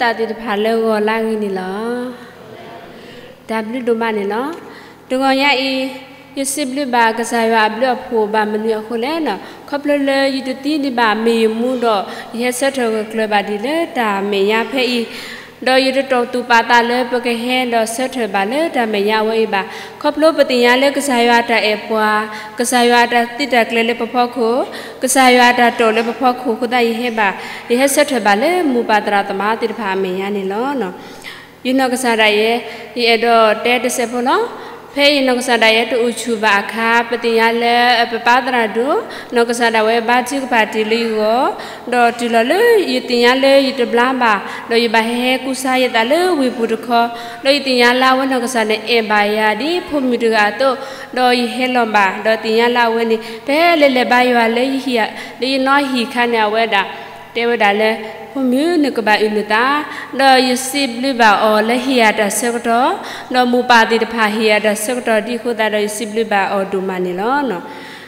တၢ်သ့ၣ်တဖၣ်လၢဂီၤလၢအဂ့ၤန့ၣ်လီၤ. တၢ်ဘျုးဒိၣ်မးန့ၣ်လီၤ. တဂီၤညါအံၤ, ယစံးဘျုးဘၣ်ကစၢ်ယွၤအဘျုးအဖှိၣ်ဘၣ်မနုၤအဃိလဲၣ်န့ၣ်, ခီဖျိလၢယတသံဒံးဘၣ်မ့ၢ်ယမူဒီး ယဟဲဆၢထၢၣ်ဂၢၢ်ကျၢၤဘၣ်ဒံးလၢတၢ်မဲာ်ညါဖဲအံၤ, ဒီးယတတီၢ်သူၣ်ပာ်သးလၢပကဟဲဒီးဆၢထၢၣ်ဘၣ်လၢတၢ်မဲာ်ညါအဝဲအံၤဘၣ်. ခီဖျိပသ့ၣ်ညါလၢကစၢ်ယွၤအတၢ်အဲၣ်ပှၤ, ကစၢ်ယွၤအတၢ်သုးတၢ်ကျဲၤလၢပဖီခိၣ်, ကစၢ်ယွၤအတၢ်တိာ်လၢပဖီခိၣ်အဃိသတးယဟဲဘၣ်, ယဟဲဆၢထၢၣ်ဘၣ်လၢမိၢ်ပၢ်သရၣ်သမါသ့ၣ်တဖၣ်အမဲာ်ညါန့ၣ်လီၤ. ယနီၢ်ကစၢ်ဒၣ်ယဲ, ယအဲၣ်ဒိးတဲတစဲးဖိလီၤ. ဖဲယနီၢ်ကစၢ်ဒၣ်ယဲတအိၣ်ဆူၣ်ဘၣ်အခါ ပသ့ၣ်ညါလၢပပၢ်သရၣ်ဒိၣ်, နီၢ်ကစၢ်ဒၣ်ဝဲဘါထုကဖၣ်တ့ၢ်လၢယဂီၢ်, ဒီးတုၤလီၤလၢယသ့ၣ်ညါလၢယတဘျါဘၣ်, ဒီးယဘၣ်ဟဲကူစါယသးလၢဝ့ၢ်ပူၤတခီ, ဒီးယသ့ၣ်ညါလၢအဝဲနီၢ်ကစၢ်န့ၣ်အဲၣ်ဘၣ်ယၤဒ်ဖိမုၣ်တဂၤအသိး, ဒီးယဟဲလီၤဘၣ်, ဒီးသ့ၣ်ညါလၢအဝဲန့ၣ် ဖဲလဲၤလဲၤဘါယွၤလၢယဟံၣ်, လၢယနီၢ်ဟံၣ်အခါန့ၣ် အဝဲဒၣ် တဲဝဲဒၣ်လၢ ဖိမုၣ်နကဘၣ်အုၣ်နသး, ဒီးယစံးဘျုးဘၣ်အီၤလၢဟ့ၣ်ယၤတၢ်ဆၢကတီၢ်, ဒီးမိၢ်ပၢ်သ့ၣ်တဖၣ်ဟ့ၣ်ယၤတၢ်ဆၢကတီၢ်ဒ်အဃိသတးဒီးယစံးဘျုးဘၣ်အီၤဒိၣ်မးန့ၣ်လီၤ.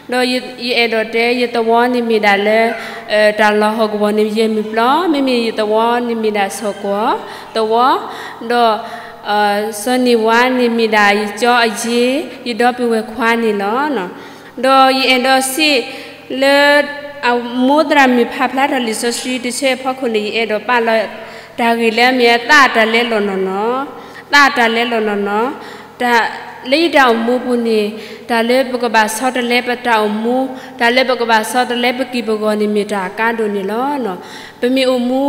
ဒီးယအဲၣ်ဒိးတဲယသဝီန့ၣ်မ့ၢ်ဒၣ်လၢ တၢ်လီၢ်ဟီၣ်ကဝီၤန့ၣ်ယဲၢ်မုၢ်ပျီ, မ့မ့ၢ်ယသဝီန့ၣ်မ့ၢ်ဒၣ်စီၤကွီၢ်သဝီ, ဒီး စီၤနံၣ်ဝါန့ၣ်မ့ၢ်ဒၣ်ယကၠီအယ့, ယဒီပုၢ်ဝဲၢ်ခွါန့ၣ်လီၤ. ဒီးယအဲၣ်ဒိးစံးလၢ အမိၢ်သရၣ်မုၣ်ဖးဖျါထီၣ်လံာ်စီဆှံတဆၢအဖီခိၣ်န့ၣ် ယအဲၣ်ဒိးပာ်လီၤတၢ်ဂ့ၢ်လၢအမ့ၢ်သးအတၢ်လဲလိာ်နီၢ်နီၢ်, သးအတၢ်လဲလိာ်နီၢ်နီၢ်, တၢ်လၢယတၢ်အိၣ်မူပူၤန့ၣ် တၢ်လၢပကဘၣ်ဆီတလဲပတၢ်အိၣ်မူ, တၢ်လၢပကဘၣ်ဆီတလဲပကံၢ်ပဂီၤန့ၣ်မ့ၢ်တၢ်အကါဒိၣ်န့ၣ်လီၤ. ပမ့ၢ်အိၣ်မူ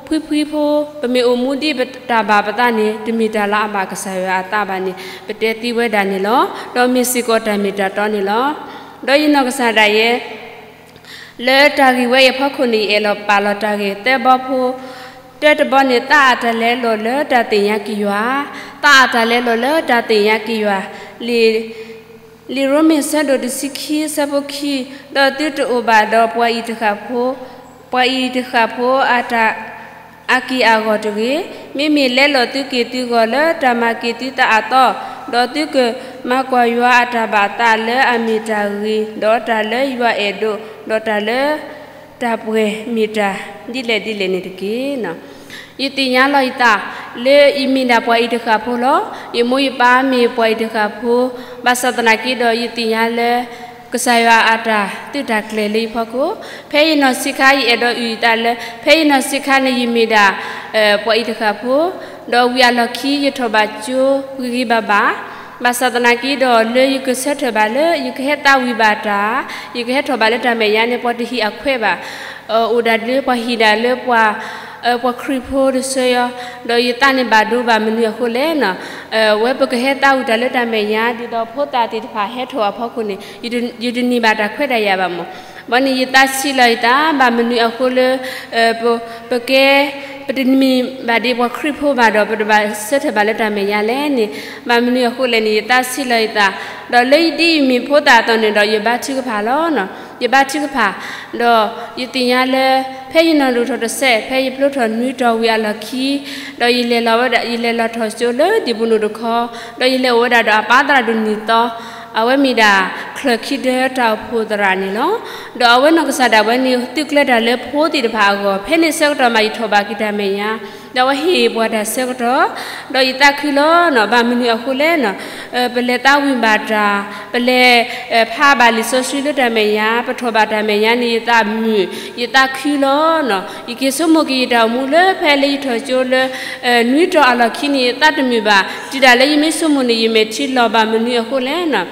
ဖှံဖှံဖိ, ပမ့ၢ်အိၣ်မူဒ်ပတၢ်ဘၣ်ပသးန့ၣ် တမ့ၢ်တၢ်လၢအဘၣ်ကစၢ်ယွၤအသးဘၣ်န့ၣ် ပတဲသ့ဝဲဒၣ်န့ၣ်လီၤ. ဒီးမ့ၢ်စ့ၢ်ကီးတၢ်မ့ၢ်တၢ်တီန့ၣ်လီၤ. ဒီးယနီၢ်ကစၢ်ဒၣ်ယဲ လၢတၢ်ဂ့ၢ်ဝဲအံၤအဖီခိၣ်န့ၣ် ယအဲၣ်ဒိးပာ်လီၤတၢ်ဂ့ၢ်သၢဘီဖိ, တၢတဘီန့ၣ် သးအတၢ်လဲလိာ်လၢတၢ်သ့ၣ်ညါက့ၤယွၤ, သးအတၢ်လဲလိာ်လၢတၢ်သ့ၣ်ညါက့ၤယွၤ, လံာ် လံာ်ရိမ့ၤဆၢဒိၣ်တဆံခံဆၢဖိခံ, ဒီးသုတအိၣ်ဘၣ်ဒီးပှၤအံၤတဃၣ်ဖိ, ပှၤအံၤတဃၣ်ဖိအတၢ် အက့ၢ်အဂီၤတဂ့ၤ, မ့မ့ၢ်လဲလိာ်သုက့ၢ်သုဂီၤလၢတၢ်မၤက့ၤသုသးအသီ, ဒီးသုကမၤကွၢ်ယွၤအတၢ်ဘၣ်သးလၢအမ့ၢ်တၢ်ဂ့ၤ, ဒီးတၢ်လၢယွၤအဲၣ်ဒိး, ဒီးတၢ်လၢ တၢ်ပှဲၤမ့ၢ်တၢ်ဒ်လဲၣ်ဒ်လဲၣ်န့ၣ်တက့ၢ်. ယသ့ၣ်ညါလီၤယသး လၢယမ့ၢ်ဒၣ်ပှၤအံၤတဃၣ်ဖိလီၤ. ယမိၢ်ယပၢ်မ့ၢ်ပှၤအံၤတဃၣ်ဖိ, ဘၣ်ဆၣ်သနာ်က့ဒီး ယသ့ၣ်ညါလၢ ကစၢ်ယွၤအတၢ်သုးတၢ်ကျဲၤလၢယဖီခိၣ်, ဖဲယနီၢ်ဆံးခါ ယအဲၣ်ဒိးအုၣ်ယသးလၢ ဖဲယနီၢ်ဆံးခါန့ၣ် ယမ့ၢ်ဒၣ် ပှၤအံၤတဃၣ်ဖိ, ဒီးဝံၤအလီၢ်ခံ ယထီၣ်ဘၣ်ကၠိဂ့ၤဂ့ၤဘၣ်ဘၣ်, ဘၣ်ဆၣ်သနာ်က့ဒီး လၢယကဆၢထၢၣ်ဘၣ်လၢ ယကဟဲသးဝံၣ်ဘၣ်တၢ်, ယကဟဲထီၣ်ဘၣ်လၢတၢ်မဲာ်ညါန့ၣ် ပှၤတဟံးအခွဲးဘၣ်, အိၣ်ဒၣ်လၢပှၤဟံးဒၣ်လၢပှၤ ပှၤခရံာ်ဖိတဆၢယီၤ, ဒီးယသးန့ၣ်ဘၣ်ဒိဘၣ်မနုၤအဃိလဲၣ်န့ၣ်, ဝဲပကဟဲသးဝံၣ်တၢ်လၢတၢ်မဲာ်ညါ ဒ်သိးဖိသၣ်သ့ၣ်တဖၣ်ဟဲထီၣ်အဖီခိၣ်န့ၣ် ယတန့ၢ်ဘၣ်တၢ်ခွဲးတၢ်ယာ်ဘၣ်မး. ဘၣ်န့ၣ် ယသးဆံးလီၤယသး ဘၣ်မနုၤအဃိလၢ ပကဲ ပတမ့ၢ်ဘၣ်ဒ်ပှၤခရံာ်ဖိဘၣ်ဒီး ပတဘၣ်ဆၢထၢၣ်ဘၣ်လၢတၢ်မဲာ်ညါလဲၣ်န့ၣ်, ဘၣ်မနုၤအဃိလဲၣ်န့ၣ် ယသးဆံးလီၤယသး, ဒီးလၢဒ်ယမ့ၢ်ဖိသၣ်အသိးန့ၣ်ဒီး ယဘါထုကဖၣ်လီၤ. ယဘါထုကဖၣ်, ဒီးယသ့ၣ်ညါလၢ ဖဲယနီၢ်ဒိၣ်ထီၣ်တစဲး ဖဲယဖျိထီၣ်နွံတီၤဝံၤအလီၢ်ခံ, ဒီးယလဲၤလီၤဝဲဒၣ် ယလဲၤလီၤထီၣ်ကၠိလၢဒံၣ်ပူၤနိၣ်တခီ, ဒီးယလဲၤအိၣ်ဝဲဒၣ်ဒီးအပၢ်သရၣ်ဒိၣ်နံၣ်သီ, အဝဲမ့ၢ်ဒၣ် ချၢၣ်ခံဒၢတၢ်အိၣ်ဖှိၣ်သရၣ်န့ၣ်လီၤ. ဒီးအဝဲနီၢ်ကစၢ်ဒၣ်ဝဲန့ၣ် သုးကျဲၤတၢ်လၢဖိသ့ၣ်တဖၣ်အဂီၢ်, ဖဲန့ၣ်ဆၢကတီၢ်မး ယထီၣ်ဘၣ်က့ၤတၢ်မဲာ်ညါ, ဒီးအဝဲဟ့ၣ်ပှၤတၢ်ဆၢကတီၢ်, ဒီးယသးခုလီၤန့ၣ်, ဘၣ်မနုၤအဃိလဲၣ်န့ၣ်, ပလဲၤသးဝံၣ်ဘၣ်တၢ်, ပလဲၤ ဖးဘၣ်လံာ်စီဆှံလၢတၢ်မဲာ်ညါ, ပထီၣ်ဘၣ်တၢ်မဲာ်ညါန့ၣ် ယသးမုာ်, ယသးခုလီၤန့ၣ်. ယက့ၤဆိကမိၣ်က့ၤယတၢ်အိၣ်မူလၢဖဲလၢယထီၣ်ကၠိလၢ နွံတီၤအလီၢ်ခံန့ၣ် ယသးတမုာ်ဘၣ်, တုၤဒၣ်လၢယမ့ၢ်ဆိကမိၣ်န့ၣ် ယမဲာ်ထံလီၤ, ဘၣ်မနုၤအဃိလဲၣ်န့ၣ်,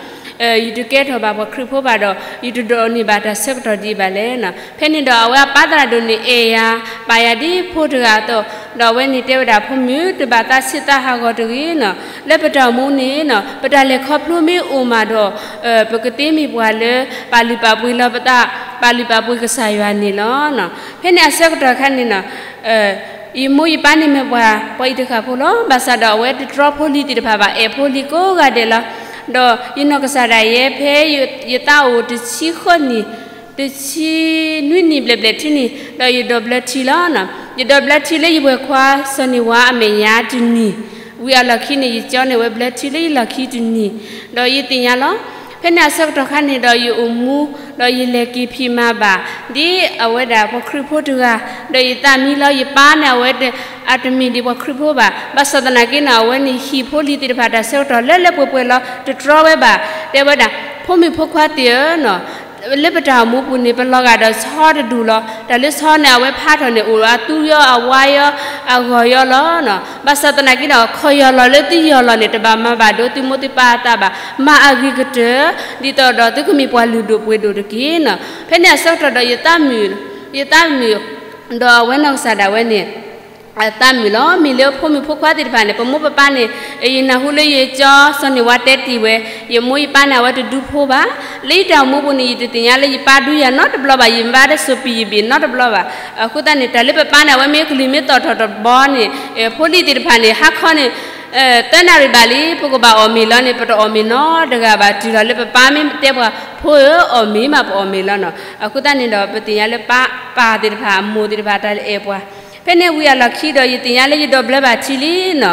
ယတကဲထီၣ်ဘၣ်ပှၤခရံာ်ဖိဘၣ်ဒီး ယတဒိးန့ၢ်ဘၣ်တၢ်ဆၢကတီၢ်ဒံးဘၣ်လဲၣ်န့ၣ်. ဖဲန့ၣ်ဒီးအဝဲအပၢ်သရၣ်ဒိၣ်န့ၣ်အဲၣ်ယၤ, ပာ်ယၤဒ်ဖိတဂၤအသိး, ဒီးအဝဲန့ၣ်တဲဝဲဒၣ် ဖိမုၣ် တဘၣ်သးဆံးသးဟးဂီၤတဂ့ၤန့ၣ်, လၢပတၢ်အိၣ်မူန့ၣ်န့ၣ် ပတၢ်လဲၤခီဖျိမ့ၢ်အိၣ်မးဒီး ပကသ့မ့ၢ်ပှၤလၢ ပာ်လုၢ်ပာ်ပှ့ၤလီၤပသး, ပာ်လုၢ်ပာ်ပှ့ၤကစၢ်ယွၤန့ၣ်လီၤ. ဖဲန့ၣ်အဆၢကတီၢ်ခါန့ၣ်န့ၣ်, ယမိၢ်ယပၢ်န့ၣ်မ့ၢ်ပှၤ ပှၤအံၤတဃၣ်ဖိလီၤ. ဘၣ်ဆၣ်ဒီးအဝဲတတြီဖိလံၤသ့ၣ်တဖၣ်ဘၣ်, အဲၣ်ဖိလံၤကိးဂၤဒဲးလီၤ. ဒီးယနီၢ်ကစၢ်ဒၣ်ယဲ ဖဲယသးအိၣ်တဆံဃိးနံၣ်, တဆံနွံနံၣ်ဘျဲၣ်ဘျဲၣ်ထံန့ၣ်, ဒီးယဒိးဘျၢထံလီၤ. ယဒိးဘျၢထံလၢယဝဲၢ်ခွါစီၤနံၣ်ဝါအမဲာ်ညါတနံၤ, ဝံၤအလီၢ်ခံန့ၣ် ယကၠီန့ၢ်ဝဲဘျၢထံလၢယလီၢ်ခံတနံၤ, ဒီးယသ့ၣ်ညါလီၤ. ဖဲန့ၣ်အဆၢကတီၢ်ခါန့ၣ်ဒီးယအိၣ်မူ, ဒီးယလဲၤက့ၤဖံးမၤဘၣ်, ဒ်အဝဲဒၣ်ပှၤခရံာ်ဖိတဂၤ, ဒီးယသးမံလီၤ ယပၢ်န့ၣ် အဝဲအတမ့ၢ်ဒ်ပှၤခရံာ်ဖိဘၣ်. ဘၣ်ဆၣ်သနာ်က့န့ၣ် အဝဲန့ၣ်ဟံၣ်ဖိလံၤသ့ၣ်တဖၣ်တၢ်ဆၢကတီၢ်လၢလၢပှဲၤပှဲၤလီၤ တတြီဝဲဘၣ်. တဲဝဲဒၣ်, ဖိမုၣ်ဖိခွါသ့ၣ်ဧၢ, လၢပတၢ်အိၣ်မူပူၤန့ၣ် ပလီၤဂာ်ဒီးဆီတဒူၣ်လီၤ. တၢ်လၢဆီန့ၣ် အဝဲဖးထီၣ်န့ၣ် အိၣ်အသူယီၤအဝါယီၤအဂီၢ်ယီၤလီၤ. ဘၣ်ဆၣ်သနာ်က့ဒီး ခီၣ်ယီၢ်လီၤလၢသုယီၢ်လီၤန့ၣ် တဘၣ်မၤဘၣ်ဒိသုမိၢ်သုပၢ်အသးဘၣ်. မၤအဂ့ၤကတၢၢ် ဒ်သိးဒီးသုကမ့ၢ်ပှၤလုၢ်ဒိၣ်ပှ့ၤဒိၣ်တက့ၢ်. ဖဲန့ၣ်အဆၢကတီၢ်ဒီးယသးမုာ်, ယသးမုာ်, ဒီးအဝဲနီၢ်ကစၢ်ဒၣ်ဝဲန့ၣ် အသးမုာ်လီၤ. မ့ၢ်လၢဖိမုၣ်ဖိခွါသ့ၣ်တဖၣ်န့ၣ် ပမိၢ်ပပၢ်န့ၣ် ယနၢ်ဟူလၢယကၠီစီၤန့ၢ်ဝါတဲတ့ၢ်ဝဲ, ယမိၢ်ယပၢ်န့ၣ် အဝဲတဒူဖိဘၣ်. လၢယတၢ်အိၣ်မူပူၤန့ၣ် ယတသ့ၣ်ညါလၢယပၢ်ဒူယၤနီတဘျီဘၣ်, ယမၤတၢ်စီၤပံယဘ့ၣ်နီတဘျီဘၣ်. အဃိသတးန့ၣ် တၢ်လၢပပၢ်န့ၣ် အဝဲမ့ၢ်ကလုၢ်မ့ၢ်သီၣ်ထီၣ်တဘျီန့ၣ် ဖိလံၤသ့ၣ်တဖၣ်န့ၣ် ဟါခီန့ၣ် သၢနၣ်ရံၣ်ဘၣ်လံ ပကဘၣ်အီၣ်မ့ၤလီၤန့ၣ် ပတအီၣ်မ့ၤနီတဂၤဘၣ် တုၤလီၤလၢပပၢ်မ့ၢ်တဲပှၤ ဖိဧၢ အီၣ်မ့ၤမး ပအီၣ်မ့ၤလီၤနီၤ. အဃိသတးန့ၣ်ဒီး ပသ့ၣ်ညါလၢပၢ်သ့ၣ်တဖၣ် အမိၢ်သ့ၣ်တဖၣ် တၢ်အဲၣ်ပှၤ. ဖဲန့ၣ်ဝံၤအလီၢ်ခံဒီး ယသ့ၣ်ညါလၢယဒိးဘျၢဘၣ်ထံလံနီၤ.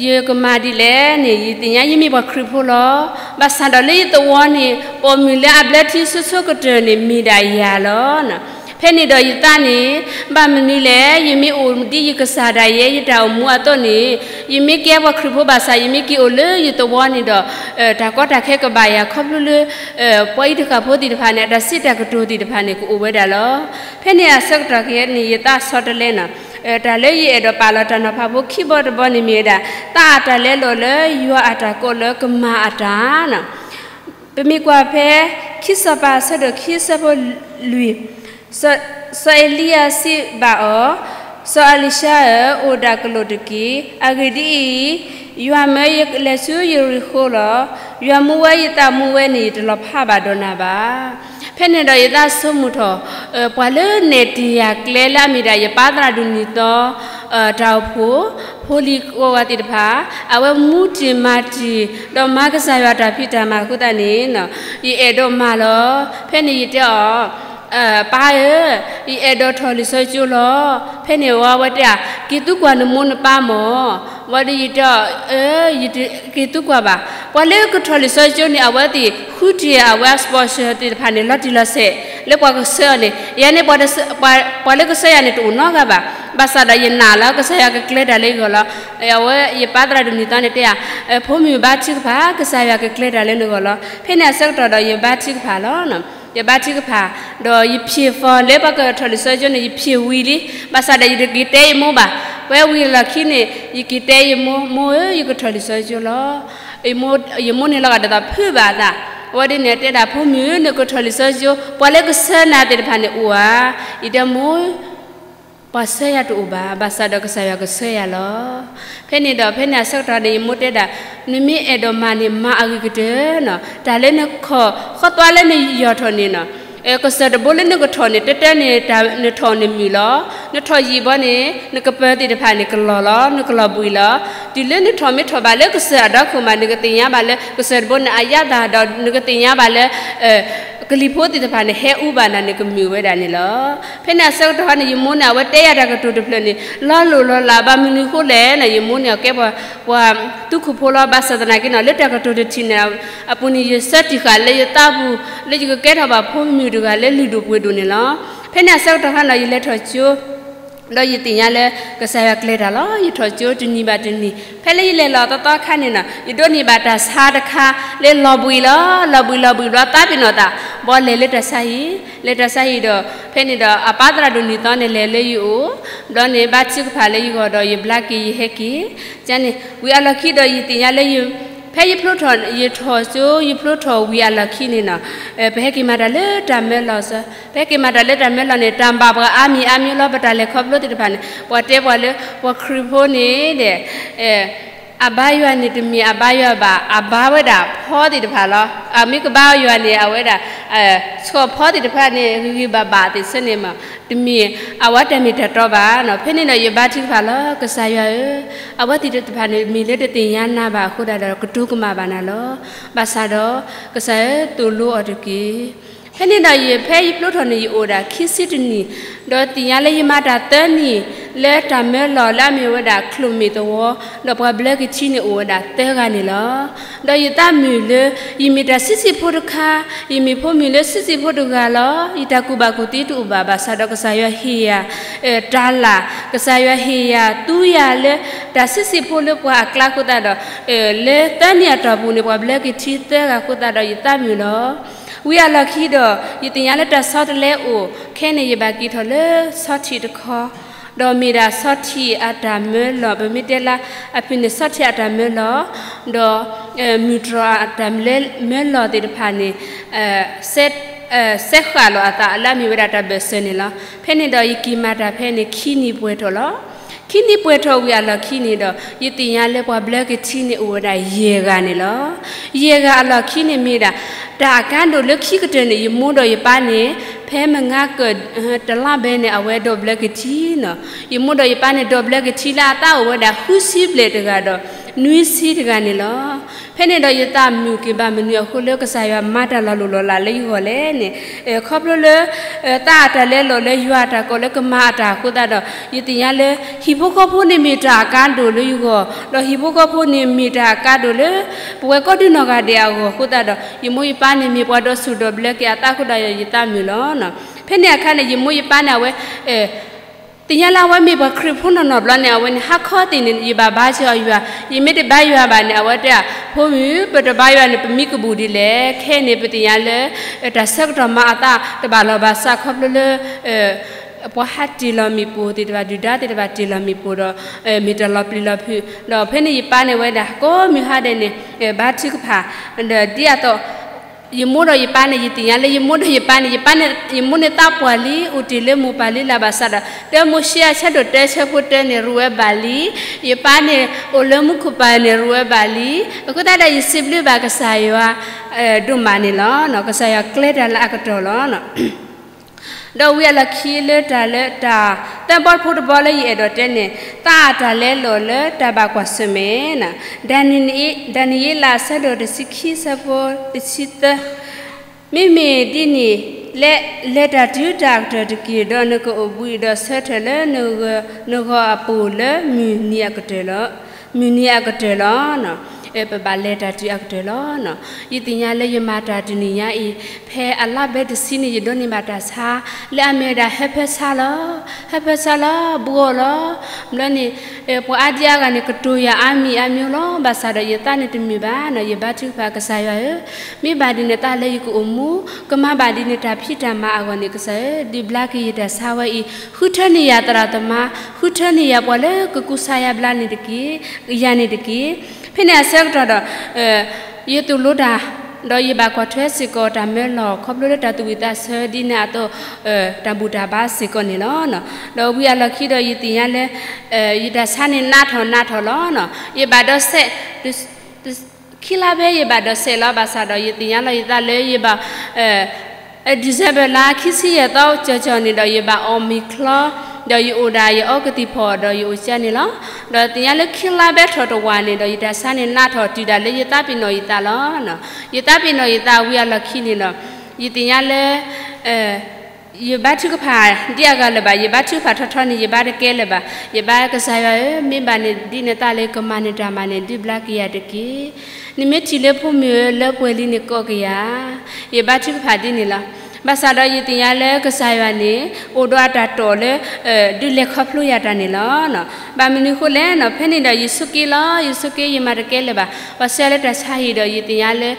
ယကမၤဒ်လဲၣ်န့ၣ် ယသ့ၣ်ညါယမ့ၢ်ပှၤခရံာ်ဖိလီၤ. ဘၣ်ဆၣ်ဒီးလၢယသဝီန့ၣ် ပိာ်မုၣ်လၢအဘျၢထံဆိဆိကတၢၢ်န့ၣ် မ့ၢ်ဒၣ်ယၤလီၤ. ဖဲန့ၣ်ဒီးယသးန့ၣ် ဘၣ်မနုၤလဲၣ်, ယမ့ၢ်အိၣ်ဒ်ယကစၢ်ဒၣ်ယဲ ယတၢ်အိၣ်မူအသိးန့ၣ် ယမ့ၢ်ကဲပှၤခရံာ်ဖိဘၣ်ဆၣ် ယမ့ၢ်က့ၤအိၣ်လၢယသဝီန့ၣ်ဒီး တၢ်ကီတၢ်ခဲကဘၣ်ယၤခီဖျိလၢ ပှၤအံၤတဃၣ်ဖိသ့ၣ်တဖၣ်န့ၣ် အတၢ်စံးတၢ်ကတိၤသ့ၣ်တဖၣ်န့ၣ် ကအိၣ်ဝဲဒၣ်လီၤ. ဖဲန့ၣ်အဆၢကတီၢ်ခဲအံၤန့ၣ် ယသးဆီတလဲနီၤ. တၢ်လၢယအဲၣ်ဒိးပာ်လီၤတၢ်နီၤဖးဖိခံဘီတဘီန့ၣ်မ့ၢ်ဝဲဒၣ် သးအတၢ်လဲလိာ်လၢယွၤအတၢ်ကိးလၢကမၤအတၢ်နီၤ. ပမ့ၢ်ကွၢ်ဖဲ ခံစီၤပၤအဆၢဒိၣ်ခံဆၢဖိလွံၢ်, စီၤအ့လံယၤစံးဘၣ်အီၤ, စီၤအ့လံၡါဧၢ, အိၣ်ဒၣ်ကလိာ်တက့ၢ်. အဂ့ၢ်ဒ်အံၤ, ယွၤမၢယလဲၤဆူယရံၤဃိလီၤ. ယွၤမူဝဲယသးမူဝဲန့ၣ် ယတလီၤဖးဘၣ်ဒီးနၤဘၣ်. ဖဲန့ၣ်ဒီးယသးဆိကမိၣ်ထီၣ် ပှၤလၢနဲၣ်တ့ၢ်ယၤကျဲလၢအမ့ၢ်ဒၣ်ယပၢ်သရၣ်ဒိၣ်နံၤသီ တၢ်အိၣ်ဖှိၣ် ဖိလံၤကိးဂၤသ့ၣ်တဖၣ် အဝဲမူတ့ၢ်မၤတ့ၢ် ဒီးမၤကစၢ်ယွၤတၢ်ဖံးတၢ်မၤအဃိသတးန့ၣ် ယအဲၣ်ဒိးမၤလီၤ. ဖဲန့ၣ်ယတဲအီၤ, ပၢ်ဧၢ, ယအဲၣ်ဒိးထီၣ်လံာ်စီဆှံကၠိလီၤ. ဖဲန့ၣ်ဝဲတဲဧါ, က့ၤသူကွၢ်နမိၢ်နပၢ်မၢ်. ဝံၤဒီးယတဲအီၤ, ယတက့ၤသူကွၢ်ဘၣ်. ပှၤလၢကထီၣ်လံာ်စီဆှံကၠိန့ၣ် အဝဲသ့ၣ်ဃုထံၣ်အဝဲအ sponsor သ့ၣ်တဖၣ်န့ၣ် လီၤတံၢ်လီၤဆဲး လၢပှၤကဆှၢအီၤန့ၣ်, ယၤန့ၣ် ပှၤလၢကဆှၢယၤန့ၣ် တအိၣ်နီတဂၤဘၣ်. ဘၣ်ဆၣ်ဒီးယနာ်လၢကစၢ်ယွၤကကျဲၤတၢ်လၢယဂီၢ်လီၤ. အဝဲယပၢ်သရၣ်ဒိၣ်နံၤသီန့ၣ်တဲဧါ, ဖိမုၣ်ဘါထုကဖၣ် ကစၢ်ယွၤကကျဲၤတၢ်လၢနဂီၢ်လီၤ. ဖဲန့ၣ်အဆၢကတီၢ်ဒီးယဘါထုကဖၣ်လီၤ. ယဘါထုကဖၣ်, ဒီးယဖံး form လၢပှၤကထီၣ်လံာ်စီဆှံကၠိန့ၣ် ယဖံးဝံၤလံ. ဘၣ်ဆၣ်ဒီးယတက့ၤတဲယမိၢ်ဘၣ်. ဖဲဝံၤအလီၢ်ခံန့ၣ် ယက့ၤတဲယမိၢ်, မိၢ်ဧၢ ယကထီၣ်လံာ်စီဆှံကၠိလီၤ. ယမိၢ်န့ၣ်လီၤဂာ်ဒ်သိးဖုးဘၣ်အသး. အဝဲဒ်န့ၣ်တဲဒၣ် ဖိမုၣ်ဧၢ နကထီၣ်လံာ်စီဆှံကၠိ ပှၤလၢကဆှၢနၤသ့ၣ်တဖၣ်န့ၣ်အိၣ်ဧါ. ယတဲမိၢ် ပှၤဆှၢယၤတအိၣ်ဘၣ်, ဘၣ်ဆၣ်ဒီးကစၢ်ယွၤကဆှၢယၤလီၤ. ဖဲန့ၣ်ဒီး ဖဲန့ၣ်အဆၢကတီၢ်န့ၣ် ယမိၢ်တဲဒၣ်, နမ့ၢ်အဲၣ်ဒိးမၤန့ၣ် မၤအဂ့ၤကတၢၢ်နီၤ, တၢ်လၢနခီၣ် ဃီသွါလၢနယီၢ်ထီၣ်န့ၣ်နီၤ, ကစၢၢ်တဘိလၢနကထီၣ်န့ၣ် တၢ်တၢန့ၣ် နထီၣ်န့ၣ်မုာ်လီၤ. နထီၣ်ယံာ်ဘီန့ၣ် နကပၢၤသ့ၣ်တဖၣ်န့ၣ် ကလီၤလီၤ, နကလီၤဘှံးလီၤ. တုၤလၢနထီၣ်မ့ၢ်ထီၣ်ဘၣ်လၢကစၢၢ်အဒီခိၣ်မး နကသ့ၣ်ညါဘၣ်လၢ ကစၢၢ်တဘိန့ၣ် အယါသးဒီး နကသ့ၣ်ညါဘၣ်လၢ ကလံၤဖိသ့ၣ်တဖၣ်န့ၣ် ဟဲအူဘၣ်နၤန့ၣ် ကမုာ်ဝဲဒၣ်န့ၣ်လီၤ. ဖဲန့ၣ်အဆၢကတီၢ်န့ၣ် ယမိၢ်န့ၣ်အဝဲတဲယၤတၢ်ကတိၤတဖျၢၣ်န့ၣ် လီၤလိၢ်လီၤလး ဘၣ်မနုၤဃိလဲၣ်န့ၣ် ယမိၢ်န့ၣ်အကဲပှၤ ပှၤသူခိၣ်ဖိလီၤ. ဘၣ်ဆၣ်သနာ်က့န့ၣ် လၢတၢ်ကတိၤတထံၣ်န့ၣ်အပူၤန့ၣ် ယဆၢတံၢ်ဃာ်လၢယသးပူၤ လၢယကကဲထီၣ်ဘၣ်ဖိမုၣ်တဂၤလၢလုၢ်ဒိၣ်ပှ့ၤဒိၣ်န့ၣ်လီၤ. ဖဲန့ၣ်အဆၢကတီၢ်ခါန့ၣ် ယလဲၤထီၣ်ကၠိ ဒီးယသ့ၣ်ညါလၢကစၢ်ယွၤကျဲၤတၢ်လီၤ. ယထီၣ်ကၠိတနံၤဘၣ်တနံၤ ဖဲလၢယလဲၤလီၤသီသီခါန့ၣ်နီၤ ယဒိးန့ၢ်ဘၣ်တၢ်ဆါတခါလၢလီၤဘှံးလီၤ. လီၤဘှံးလီၤဘှံးဘျီသးပ့ၤနီၣ်သး ဘီလဲၤလၢတၢ်ဆါဟံၣ်, လဲၤတၢ်ဆါဟံၣ်ဒီး ဖဲန့ၣ်ဒီးအပၢ်သရၣ်ဒိၣ်နံၤသီန့ၣ်လဲၤလၢယအိၣ်, ဘျီန့ၣ် ဘါထုကဖၣ်လၢယဂီၢ်ဒီးယဘျါက့ၤယဟဲက့ၤ, ကန့ၣ် ဝံၤအလီၢ်ခံဒီးယသ့ၣ်ညါလၢ ဖဲယဖျိထီၣ် ယထီၣ်ကၠိ ယဖျိထီၣ်ဝံၤအလီၢ်ခံန့ၣ်နီၤ, ပဟဲက့ၤမၤတၢ်လၢတၢ်မၢလီၤစၢၤ, ပဟဲက့ၤမၤတၢ်လၢတၢ်မၢလီၤန့ၣ် တၢ်ဘၣ်ပှၤအါမံၤအါမံၤလီၤ. ပတၢ်လဲၤခီဖျိသ့ၣ်တဖၣ်န့ၣ် ပှၤတဲပှၤလၢ ပှၤခရံာ်ဖိန့ၣ်ဒီး အဘါယွၤန့ၣ်တမ့ၢ်အဘါယွၤဘၣ်, အဘါဝဲဒၣ်ဖီသ့ၣ်တဖၣ်လီၤ. အမ့ၢ်ကဘါယွၤန့ၣ် အဝဲဒၣ် ဆီၣ်ဖီသ့ၣ်တဖၣ်န့ၣ် ဂ့ၤဂ့ၤဘၣ်ဘၣ်သ့ၣ်ဆၢန့ၣ်မး, တမ့ၢ်အဝဲတၢ်မ့ၢ်တၢ်တီဘၣ်နီၤ. ဖဲန့ၣ်ဒီးယဘါထုကဖၣ်လီၤ, ကစၢ်ယွၤဧၢ, အဝဲသ့ၣ်တဖၣ်န့ၣ် မ့ၢ်လၢတသ့ၣ်ညါနၤဘၣ်အဃိဒၣ်ဒီး ကတိၤကမၣ်ဘၣ်နၤလီၤ. ဘၣ်ဆၣ်ဒီး ကစၢ်ဧၢ သိၣ်လိအီၤတက့ၢ်. ဖဲန့ၣ်ဒီးယ ဖဲယဖျိထီၣ်န့ၣ် ယအိၣ်ဒၣ်ခံဆံတနံၣ်, ဒီးသ့ၣ်ညါလၢယမၤတၢ်သၢနံၣ်, လၢတၢ်မၢလီၤလၢအမ့ၢ်ဝဲဒၣ်ချိၣ်မ့ၣ်သဝီ, ဒီးပှၤဘျၢက့ၤထံန့ၣ်အိၣ်ဝဲဒၣ်သၢဂၤန့ၣ်လီၤ. ဒီးယသးမုာ်လၢ ယမ့ၢ်တၢ်ဆံးဆံးဖိတခါ, ယမ့ၢ်ဖိမုၣ်လၢဆံးဆံးဖိတဂၤလီၤ. ယတၢ်ကူၣ်ဘၣ်ကူၣ်သ့တအိၣ်ဘၣ်ဘၣ်ဆၣ်ဒီး ကစၢ်ယွၤဟ့ၣ်ယၤ တၢ်လၢ်, ကစၢ်ယွၤဟ့ၣ်ယၤသူယၤလၢ တၢ်ဆံးဆံးဖိလၢပှၤအကျါအဃိသတးဒီး လၢသၢနံၣ်အတီၢ်ပူၤန့ၣ် ပှၤဘျၢက့ၤထံသၢဂၤအဃိသတးဒီး ယသးမုာ်လီၤ. ဝံၤအလီၢ်ခံဒီး ယသ့ၣ်ညါလၢတၢ်ဆီတလဲအိၣ်, ခဲန့ၣ်ယဘၣ်က့ၤထီၣ်လၢဆီထံးတခီ, ဒီးမ့ၢ်ဒၣ်ဆီထံးအတၢ်မၢလီၤ, ပမ့ၢ်တဲလၢအဖုၣ်န့ၣ် ဆီထံးအတၢ်မၢလီၤ, ဒီး မုၢ်တြီၤအတၢ်မၢလီၤသ့ၣ်တဖၣ်န့ၣ် စဲဃာ်လီၤအသးလၢအမ့ၢ်ဝဲဒၣ်တၢ်ဘၢၣ်စၢၤန့ၣ်လီၤ. ဖဲန့ၣ်ဒီးယက့ၤမၤတၢ်ဖဲန့ၣ်ခံနံၣ်ပှဲၤထီၣ်လီၤ. ခံနံၣ်ပှဲၤထီၣ်ဝံၤအလီၢ်ခံန့ၣ်ဒီး ယသ့ၣ်ညါလၢပှၤဘျၢက့ၤထံန့ၣ်အိၣ်ဝဲဒၣ်ယဲၢ်ဂၤန့ၣ်လီၤ. ယဲၢ်ဂၤအလီၢ်ခံန့ၣ်မ့ၢ်ဒၣ် တၢ်အကါဒိၣ်လၢခံကတၢၢ်န့ၣ် ယမိၢ်ဒီးယပၢ်န့ၣ် ဖဲမုၢ်နံၤကတလါဘဲန့ၣ် အဝဲဒိးဘျၢက့ၤထံနီၤ. ယမိၢ်ဒီးယပၢ်န့ၣ် ဒိးဘျၢက့ၤထံလၢအသးအိၣ်ဝဲဒၣ်ဃုဆံဘျဲၣ်တဂၤဒီး နွံဆံတဂၤန့ၣ်လီၤ. ဖဲန့ၣ်ဒီးယသးမုာ်က့ၤဘၣ်မနုၤအဃိလၢ ကစၢ်ယွၤမၤတၢ်လီၤလိၢ်လီၤလးလၢယဂီၢ်လဲၣ်န့ၣ်, ခီဖျိလၢ သးအတၢ်လဲလိာ်လၢယွၤအတၢ်ကိးလၢကမၤအတၢ်အဃိသတးဒီး ယသ့ၣ်ညါလၢ ဟံၣ်ဖိဃီဖိန့ၣ်မ့ၢ်တၢ်အကါဒိၣ်လၢယဂီၢ်, ဒီးဟံၣ်ဖိဃီဖိန့ၣ်မ့ၢ်တၢ်အကါဒိၣ်လၢ ပဝဲကိးဒံနီၢ်ဂၤဒဲးအဂီၢ်အဃိသတးဒီး ယမိၢ်ယပၢ်န့ၣ်မ့ၢ်ပှၤဒိးဆူၣ်ဒိးဘျၢက့ၤအသးအဃိဒီး ယသးမုာ်လီၤ. ဖဲန့ၣ်အခါန့ၣ် ယမိၢ်ယပၢ်န့ၣ် အဝဲ သ့ၣ်ညါလၢအဝဲမ့ၢ်ပှၤခရံာ်ဖိနီၢ်နီၢ်ဘျီန့ၣ် အဝဲန့ၣ် ဟါခီသ့ၣ်န့ၣ် ယဘၣ်ဘါစၢၤအီၤယွၤ, ယမ့ၢ်တဘါယွၤဘၣ်န့ၣ် အဝဲတဲ ဖိမုၣ် ပတဘါယွၤန့ၣ် ပမံကဘူၣ်ဒ်လဲၣ်. ခဲန့ၣ် ပသ့ၣ်ညါလၢ တၢ်ဆၢကတီၢ်မၤအသးတဘၣ်လီၤဘၣ်ဆၣ် ခီဖျိလၢ ပှၤဟးတ့ၢ်လီၤမ့ၣ်ပိၢ်သ့ၣ်တဖၣ် ဒုၣ်ဒါသ့ၣ်တဖၣ်တ့ၢ်လီၤမ့ၣ်ပိၢ်ဒီး မ့ၢ်တၢ်လီၤပျံၤလီၤဖုး, ဒီးဖဲန့ၣ်ယပၢ်န့ၣ်ဝဲဒၣ် ကိးမုၢ်ဟါဒဲးန့ၣ် ဘါထုကဖၣ်, ဒီးဒ်အသိး ယမိၢ်ဒီးယပၢ်န့ၣ် ယသ့ၣ်ညါလၢယမိၢ်ဒီးယပၢ်န့ၣ် ယပၢ်န့ၣ် ယမိၢ်န့ၣ်သးပှၢ်လံ အိၣ်တ့ၢ်လၢမိၢ်ပၢ်လံလၢ်ဘၣ်ဆၣ်ဒီး တၢမိၤၡ့အဆၢဒိၣ်တၢဆၢဖိတၢန့ၣ် ရူးဝဲဘၣ်လံ, ယပၢ်န့ၣ် အိၣ်လၢမူခိၣ်ပၢ်န့ၣ် ရူးဝဲဘၣ်လံ, အဃိသတးဒီး ယစံးဘျုးဘၣ်ကစၢ်ယွၤ ဒိၣ်မးန့ၣ်လီၤ. ကစၢ်ယွၤကျဲတၢ်လၢအကတီၢ်လီၤ. ဒီးဝံၤအလီၢ်ခံလၢတၢ်လၢတၢ် သၢဘီတဖိတဘီလၢယအဲၣ်ဒိးတဲန့ၣ် သးအတၢ်လဲလိာ်လၢတၢ်ဘၣ်ကွၢ်ဆၢၣ်မဲာ်, ဒၤနံးယ့လးအဆၢဒိၣ်တဆံခံဆၢဖိတဆံသၢ, မ့မ့ၢ်ဒ်န့ၣ် လဲၤ လဲၤတၢ်တုၤတၢ်အကတၢၢ်တက့ၢ်, ဒီးနကအိၣ်ဘှံးဒီးဆၢထၢၣ်လၢ နဂီၢ်အပူၤလၢ မုၢ်နံၤအကတၢၢ်လီၤ. ပဘၣ်လဲၤတၢ်တုၤအကတၢၢ်လီၤ. ယသ့ၣ်ညါလၢယမၤတၢ်တနံၤညါအံၤ ဖဲအလါဘဲတဆံန့ၣ် ယဒိးန့ၢ်ဘၣ်တၢ်ဆါ လၢအမ့ၢ်ဝဲဒၣ် ဟၢဖၢဆါလီၤ. ဟၢဖၢဆါလီၤ ဘှီလီၤ. ဘျီန့ၣ် ပှၤအါဒံအါဂၤန့ၣ် ကတိၤယၤအါမံၤအါမံၤလီၤ. ဘၣ်ဆၣ်ဒီး ယသးန့ၣ်တမုာ်ဘၣ်နီၤ. ယဘါထုကဖၣ်ကစၢ်ယွၤဧၢ, မ့ၢ်ဘၣ်ဒ်န့ၣ် သးလၢယကအိၣ်မူ ကမၤဘၣ်ဒ်န့ၣ် တၢ်ဖံးတၢ်မၤအဂီၢ်န့ၣ် ကစၢ်ဧၢ, ဒုးဘျါက့ၤယတၢ်ဆါဝဲအံၤ, ဃုထၢန့ၢ်ယၤသရၣ်သမါ, ဃုထၢန့ၢ်ယၤပှၤလၢကကူစါယၤဘျါန့ၣ်တက့ၢ်, ယၤန့ၣ်တက့ၢ်. ဖဲန့ၣ်အဆၢကတီၢ်ဒီး ယသိၣ်လိတၢ်, ဒီးယဘၣ်ကွၢ်ထွဲစ့ၢ်ကီးတၢ်မၢလီၤ ခီဖျိလၢတၢ်သူၣ်ဝံၣ်သးဆၢဒ်န့ၣ်အသိး တၢ်ဘူၣ်တၢ်ဘါစ့ၢ်ကီးန့ၣ်လီၤ. ဒီးဝံၤအလီၢ်ခံဒီး ယသ့ၣ်ညါလၢ ယတၢ်ဆါန့ၣ်နးထီၣ်နးထီၣ်လီၤ. ယဘၣ်ဒီးစဲး ခံလါဘဲ ယဘၣ်ဒီးစဲးလီၤ. ဘၣ်ဆၣ်ဒီး ယသ့ၣ်ညါလီၤယသးလၢယဘၣ် December လါ ခံဆံယဲၢ်သီ ကၠီၤကၠီၤန့ၣ်ဒီး ယဘၣ်အီၣ်မ့ၤချီ, ဒီးယအိၣ်ဒၣ်ယအီကသံၣ်ဖီၣ်ဒီးယအိၣ်ကၠၢန့ၣ်လီၤ. ဒီးသ့ၣ်ညါလၢခံလါဘဲထီၣ်တဝာ်န့ၣ်ဒီး ယတၢ်ဆါန့ၣ်နးထီၣ်တုၤဒၣ်လၢယသးပ့ၤနီၣ်ယသးလီၤ. ယသးပ့ၤနီၣ်ယသးဝံၤအလီၢ်ခံန့ၣ်ဒီး ယသ့ၣ်ညါလၢ ယဘါထုကဖၣ်ဒ်အဂၤလၢၤဘၣ်, ယဘါထုကဖၣ်ထီထီန့ၣ် ယဘါတကဲလၢၤဘၣ်. ယဘါကစၢ်ယွၤဧၢ, မ့ၢ်ဘၣ်န့ၣ်ဒ်န့ၣ် သးလၢကမၤန့ၢ်တၢ်မၤန့ၣ် ဒုးဘျါက့ၤယၤတက့ၢ်. နမ့ၢ်ထံၣ်လၢဖိမုၣ်ဧၢ လၢပှဲၤလံန့ၣ်ကိးက့ၤယၤ. ယဘါထုကဖၣ်ဒ်န့ၣ်လီၤ. ဘၣ်ဆၣ်ဒီးယသ့ၣ်ညါလၢကစၢ်ယွၤန့ၣ် အိၣ်ဒီးအတၢ်တိာ်လၢ ဒုးလဲၤခီဖျိယၤတၢ်န့ၣ်လီၤ. ဘၣ်မနုၤဃိလဲၣ်နီၤ, ဖဲန့ၣ်ဒီးယဆိးက့လီၤ, ယဆိးက့ယမၤတကဲလၢၤဘၣ်. ပှၤဆှၢလၢတၢ်ဆါဟံၣ်ဒီး ယသ့ၣ်ညါလၢ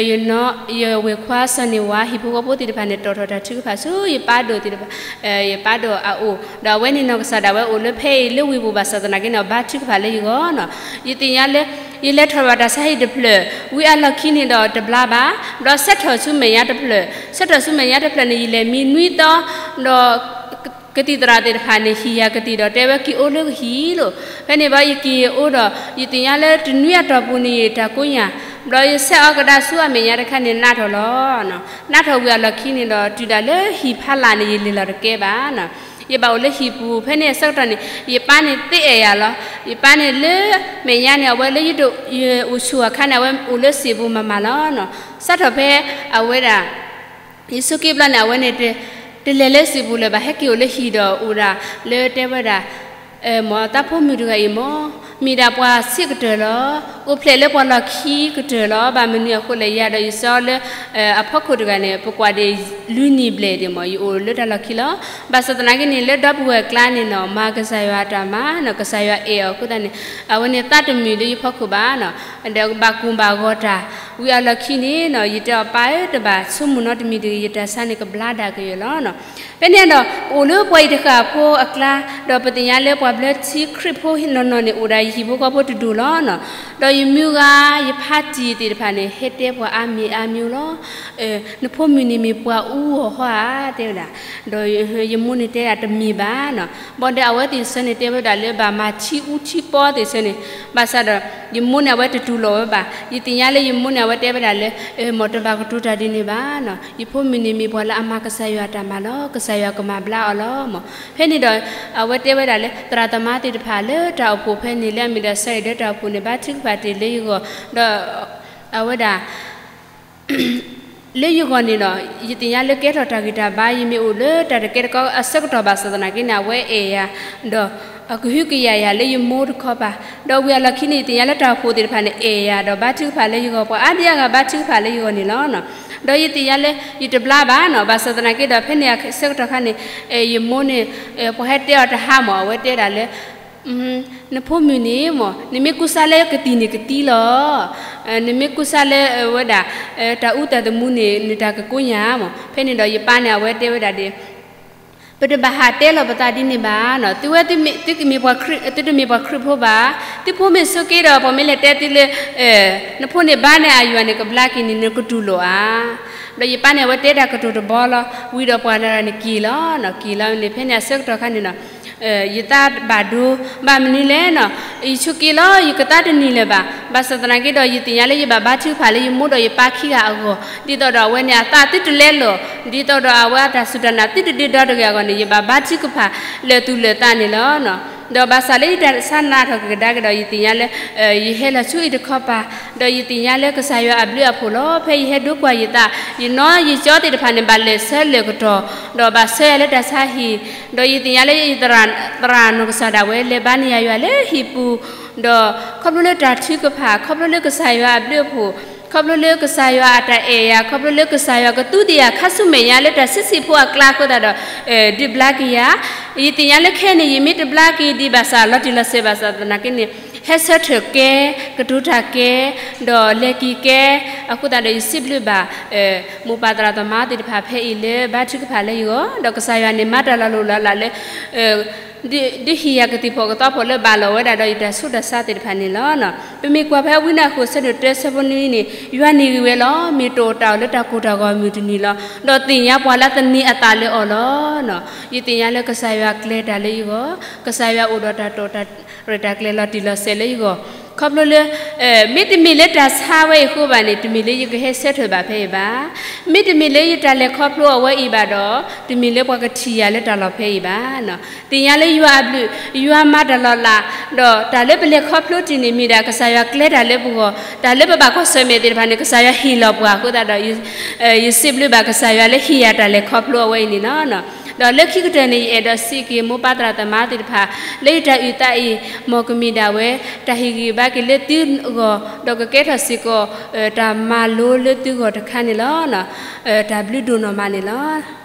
ယနီၢ် ယဝဲၢ်ခွါစီၤန့ၢ်ဝါ ဟံၣ်ဖိဃီဖိသ့ၣ်တဖၣ်န့ၣ် တီၣ်ထီၣ်တၢ်ထုကဖၣ်ဆူယပၢ်ဒိၣ်သ့ၣ်တဖၣ်, ယပၢ်ဒိၣ်အအိၣ်, ဒီးအဝဲန့ၣ်နီၢ်ကစၢ်ဒၣ်ဝဲအိၣ်လၢဖဲအံၤလၢဝ့ၢ်ပူၤဘၣ်ဆၣ်သနာ်က့န့ၣ် ဘါထုကဖၣ်လၢယဂီၢ်နီၤ. ယသ့ၣ်ညါလၢ ယလဲၤထီၣ်ဘၣ်တၢ်ဆါဟံၣ်တဖျၢၣ်, ဝံၤအလီၢ်ခံန့ၣ်ဒီးတဘျါဘၣ်, ဒီးဆဲးထီၣ်ဆူမဲာ်ညါတဖျၢၣ်, ဆဲးထီၣ်ဆူမဲာ်ညါတဖျၢၣ်န့ၣ် ယလဲၤမံနွံသီ, ဒီး ကသံၣ်သရၣ်သ့ၣ်တဖၣ်န့ၣ် ဟံၣ်ယၤကသံၣ်ဒီးတဲဝဲက့ၤအိၣ်လၢကဟံၣ်လီၤ. ဖဲန့ၣ်ဘၣ်ယက့ၤအိၣ်ဒီး ယသ့ၣ်ညါလၢတနွံအတီၢ်ပူၤန့ၣ် တၢ်ကိးညၣ်, ဒီးယဆဲးအီကဒါဆူအမဲာ်ညါတခါန့ၣ် နးထီၣ်လီၤ. နးထီၣ်ဝံၤအလီၢ်ခံန့ၣ်ဒီး တုၤဒၣ်လၢဟံၣ်ဖးလာ်န့ၣ် ယလဲၤလီၤတကဲဘၣ်. ယဘၣ်အိၣ်လၢဟံၣ်ပူၤ, ဖဲန့ၣ်အဆၢကတီၢ်န့ၣ် ယပၢ်န့ၣ်သ့အဲၣ်ယၤလီၤ. ယပၢ်န့ၣ်လၢမဲာ်ညါန့ၣ် အဝဲလၢယဒိၣ် ယအိၣ်ဆူၣ်အခါန့ၣ် အဝဲအိၣ်လၢစံာ်ပူၤမးမးလီၤ. စးထီၣ်ဖဲအဝဲဒၣ် ယဆိးက့ဘျီန့ၣ် အဝဲန့ၣ် တလဲၤလၢစံာ်ပူၤလၢၤဘၣ်, ဟဲက့ၤအိၣ်လၢဟံၣ်ဒီးအိၣ်ဒၣ်လၢတဲဝဲဒၣ် မ်တၢ်ဖိမုၣ်တဂၤအံၤမ့ၢ် မ့ၢ်ဒၣ်ပှၤဆံးကတၢၢ်လီၤ. အိၣ်ဖျဲၣ်လၢပှၤလီၢ်ခံကတၢၢ်လီၤ. ဘၣ်မနုၤအဃိလဲၣ် ယၤဒီးယစီလၢ အဖီခိၣ်တဂၤန့ၣ် ပကွၢ်ဒံးလွံၢ်နံၣ်ဘျဲၣ်ဒံးမ့ၢ် ယအိၣ်လၢတၢ်လီၢ်ခံလီၤ. ဘၣ်ဆၣ်သနာ်က့န့ၣ် လၢဒီပုၢ်ဝဲၢ်အကျါန့ၣ်နီၤ မၤကစၢ်ယွၤအတၢ်မၤနီၤ ကစၢ်ယွၤအဲၣ်အီၤအဃိသတးန့ၣ် အဝဲန့ၣ်သးတမုာ်လၢယဖီခိၣ်ဘၣ်နီၤ ဒီးဘၣ်ကူၣ်ဘၣ်ဂီၤတၢ် ဝံၤအလီၢ်ခံန့ၣ်နီၤ ယတဲအီၤ ပၢ်ဧၢ တဘၣ်ဆိကမိၣ်နီတမံၤတဂ့ၤ ယတၢ်ဆါန့ၣ်ကဘျါဒၣ်ကယဲၢ်လီၤနီၤ. ဖဲန့ၣ်ဒီး ပအိၣ်လၢပှၤအံၤတဃၣ်ဖိအကျါ ဒီးပသ့ၣ်ညါလၢပှၤဘျၢထံခရံာ်ဖိနီၢ်နီၢ်န့ၣ် အိၣ်ဒၣ်ယဟံၣ်ဖိဃီဖိတဒူၣ်လီၤနီၤ. ဒီးယမုၢ်ဂၤ ယဖါတံၢ်သ့ၣ်တဖၣ်န့ၣ် ဟဲတဲပှၤအါမံၤအါမံၤလီၤ. နဖိမုၣ်န့ၣ်မ့ၢ်ပှၤအူအီၣ်ဟီဧါ တဲဝဲဒၣ်. ဒီးယမိၢ်န့ၣ်တဲဒၣ်တမ့ၢ်ဘၣ်နီၤ. ဘၣ်ဒီးအဝဲသ့ၣ်ဆၢန့ၣ်တဲဝဲဒၣ်လၢဘၣ်မၤထံအူထံပီသ့ၣ်ဆၢန့ၣ် ဘၣ်ဆၣ်ဒီး ယမိၢ်န့ၣ်အဝဲတတူၢ်လိာ်ဝဲဘၣ်. ယသ့ၣ်ညါလၢယမိၢ်န့ၣ် အဝဲတဲဝဲဒၣ်လၢ မ်တဘၣ်ကတိၤတၢ်ဒ်န့ၣ်ဘၣ်နီၤ. ယဖိမုၣ်န့ၣ်မ့ၢ်ပှၤလၢအမၤကစၢ်ယွၤအတၢ်မၤလီၤ. ကစၢ်ယွၤကမၤဘျါအီၤလီၤမ့ၢ်. ဖဲန့ၣ်ဒီး အဝဲတဲဝဲဒၣ်လၢ သရၣ်သမါသ့ၣ်တဖၣ်လၢတၢ်အိၣ်ဖှိၣ်ဖဲန့ၣ် လၢအမ့ၢ်ဒၣ်စီၤအ့ၣ်ဒၢတၢ်အိၣ်ဖှိၣ်န့ၣ် ဘါထုကဖၣ်တ့ၢ်လၢယဂီၢ် ဒီး အဝဲဒၣ် လၢယဂီၢ်န့ၣ်ဒီး ယသ့ၣ်ညါလၢကဲထီၣ်တၢ်ဂံၢ်တၢ်ဘါ ယမ့ၢ်အိၣ်လၢတၢ်တကဲတကီအဆၢကတီၢ်ဘၣ်ဆၣ်သနာ်က့န့ၣ် အဝဲအဲၣ်ယၤ ဒီးအကဟုကယာ်ယၤလၢယမိၢ်တခီပၤ ဒီးဝံၤအလီၢ်ခံန့ၣ် ယသ့ၣ်ညါလၢတၢ်အိၣ်ဖှိၣ်သ့ၣ်တဖၣ်န့ၣ် အဲၣ်ယၤ ဒီးဘါထုကဖၣ်လၢယဂီၢ် ပှၤအါဒံအါဂၤဘါထုကဖၣ်လၢယဂီၢ်န့ၣ်လီၤ. ဒီးယသ့ၣ်ညါလၢ ယတဘျါဘၣ်နီၤ ဘၣ်ဆၣ်သနာ်က့ဒီး ဖဲန့ၣ်အဆၢကတီၢ်ခါန့ၣ် ယမိၢ်န့ၣ် ပှၤဟဲတဲအီၤတဟါမ့ၢ် အဝဲတဲဒၣ်လၢ နဖိမုၣ်န့ၣ်မ့ၢ် နမ့ၢ်ကူစါလၢကသံၣ်န့ၣ်ကသံလီၤ. နမ့ၢ်ကူစါလၢဝဲဒၣ် တၢ်အူတၢ်သမူန့ၣ် နတၢ်ကကိညၢ်မ့ၢ်. ဖဲန့ၣ်ဒီးယပၢ်န့ၣ် အဝဲတဲဝဲဒၣ်ဒ် ပတဘၣ်ဟးတဲလီၤပသးဒ်န့ၣ်ဘၣ်နီၤ. သုဝဲ သုတမ့ၢ်ပှၤခရံာ်ဖိဘၣ်. သုဖိမ့ၢ်ဆိးက့ဒီး ပှၤမ့ၢ်လဲၤတဲသုလၢ နဖိန့ၣ်ဘါန့ၢ်အယွၤန့ၣ် ကဘျါက့ၤန့ၣ် နကတူၢ်လိာ်ဧါ. ဒီးယပၢ်န့ၣ် အဝဲတဲတၢ်ကတိၤတဘီလီၤ. ဝံၤဒီးပှၤန့ၣ်က့ၤလီၤ. က့ၤလီၤန့ၣ် ဖဲန့ၣ်အဆၢကတီၢ်ခါန့ၣ်နီၤ ယသးဘၣ်ဒိ ဘၣ်မနုၤလဲၣ်နီၤ ယဆိးက့လီၤ ယကသးတနံၤလၢၤဘၣ်. ဘၣ်ဆၣ်သနာ်က့ဒီး ယသ့ၣ်ညါလၢယဘၣ်ဘါထုကဖၣ်လၢယမိၢ်ဒီးယပၢ်ခံဂၤအဂီၢ် ဒ်သိးဒီးအဝဲန့ၣ်အသးသုတလဲလိာ် ဒ်သိးဒီးအဝဲအတၢ်စူၢ်တၢ်နာ်သုတဒ့ဒီတဂ့ၤအဂီၢ်န့ၣ် ယဘၣ်ဘါထုကဖၣ်လၢာ်သူၣ်လၢာ်သးန့ၣ်လီၤ. ဒီးဘၣ်ဆၣ်လၢယတၢ်ဆါနးထီၣ်ကကဒါက့ၤဒီး ယသ့ၣ်ညါလၢ ယဟဲလီၤဆူအံၤတခီပၤ ဒီးယသ့ၣ်ညါလၢကစၢ်ယွၤအဘျုးအဖှိၣ်လီၤ. ဖဲယဟဲဒိကွၢ်ယသး ယနီၢ်ယကၠီသ့ၣ်တဖၣ်န့ၣ် ဘၣ်လဲၤဆၢလၢာ်ကတီၢ် ဒီးဘၣ်ဆှၢယၤလၢတၢ်ဆါဟံၣ် ဒီးယသ့ၣ်ညါလၢယသရၣ် သရၣ်နီၢ်ကစၢ်ဒၣ်ဝဲ လဲၤဘါန့ၢ်ယၤယွၤလၢဟံၣ်ပူၤ ဒီးခီဖျိလၢတၢ်ထုကဖၣ် ခီဖျိလၢကစၢ်ယွၤအဘျုးအဖှိၣ် ခီဖျိလၢကစၢ်ယွၤအတၢ်အဲၣ်ယၤ ခီဖျိလၢကစၢ်ယွၤကသူၣ်သ့ၣ်ယၤခါဆူမဲာ်ညါလၢတၢ်ဆံးဆံးဖိအကျါအဃိသတးဒီး ဒုးဘျါက့ၤယၤ ယသ့ၣ်ညါလၢခဲအံၤန့ၣ် ယမ့ၢ်တဘျါက့ၤဒံးဘၣ်ဆၣ် လီၤတံၢ်လီၤဆဲးဘၣ်ဆၣ်သနာ်က့န့ၣ် ဟဲဆၢထၢၣ်ကဲ ကတိၤတၢ်ကဲ ဒီးလဲၤက့ၤကဲ အဃိသတးဒီးယစံးဘျုးဘၣ် မိၢ်ပၢ်သရၣ်သမါသ့ၣ်တဖၣ်ဖဲအံၤလၢဘါထုကဖၣ်လၢယဂီၢ် ဒီးကစၢ်ယွၤန့ၣ်မၤတၢ်လီၤလိၢ်လီၤလးလၢ ဒုးဟ့ၣ်ယၤကသံၣ်ဖှီၣ်ကသီဖှီၣ်လၢဘၣ်လီၤဝဲဒၣ်ဒီးယတၢ်ဆူးတၢ်ဆါသ့ၣ်တဖၣ်န့ၣ်လီၤ. ပမ့ၢ်ကွၢ်ဖဲဝံနၢ်ဃိၣ်ဆၢဒိၣ်တၢဆၢဖိနွံန့ၣ် ယွၤန့ၢ်ဂံၢ်ဝဲလီၤ. မ့ၢ်တအိၣ်တၢ်အီၣ်လၢတၢ်ကိၢ်တၢ်ဂီၤမုၢ်တနံၤလီၤ. ဒီးသ့ၣ်ညါပှၤလၢသန့ၤအသးလၢအီၤလီၤ. ယသ့ၣ်ညါလၢကစၢ်ယွၤကျဲၤတၢ်လၢယဂီၢ်, ကစၢ်ယွၤအိၣ်ဒီးတၢ်တိာ်တၢ်ရဲၣ်တၢ်ကျဲၤလီၤတံၢ်လီၤဆဲးလၢယဂီၢ်, ခီဖျိလၢ မ့တမ့ၢ်လၢတၢ်ဆါဝဲအံၤအဃိဘၣ်န့ၣ် တမ့ၢ်လၢယကဟဲဆၢထၢၣ်ဘၣ်ဖဲအံၤဘၣ်. မ့တမ့ၢ်လၢယတၢ်လဲၤခီဖျိအဝဲအံၤဘၣ်ဒီး တမ့ၢ်လၢပှၤကထံၣ်ယၤလၢတၢ်လီၢ်ဖဲအံၤဘၣ်. သ့ၣ်ညါလၢယွၤအဘျုး, ယွၤမၤတၢ်လီၤလး, ဒီးတၢ်လၢပလဲၤခီဖျိတ့ၢ်န့ၣ် မ့ၢ်ဒၣ်ကစၢ်ယွၤကျဲၤတၢ်လၢပဂီၢ်, တၢ်လၢပဘၣ်ကွၢ်ဆၢၣ်မဲာ်သ့ၣ်တဖၣ်န့ၣ် ကစၢ်ယွၤဟ့ၣ်လီၤပှၤအဃိသတးဒီး ယစံးဘျုးဘၣ်ကစၢ်ယွၤလၢဟ့ၣ်ယၤတၢ်လဲၤခီဖျိအဝဲအံၤန့ၣ်လီၤ. ဒီးလၢခံကတၢၢ်န့ၣ် ယအဲၣ်ဒိးစံးက့ၤမိၢ်ပၢ်သရၣ်သမါသ့ၣ်တဖၣ် လၢယတၢ်အုၣ်သးအံၤ မ်ကမ့ၢ်ဒၣ်ဝဲ တၢ်ဟ့ၣ်ဂံၢ်ဘါက့ၤလၢသုဂီၢ်, ဒီးကကဲထီၣ်စ့ၢ်ကီး တၢ်မၤလိလၢသုဂီၢ်တခါန့ၣ်လီၤ. တၢ်ဘျုးဒိၣ်နီၢ်မးန့ၣ်လီၤ.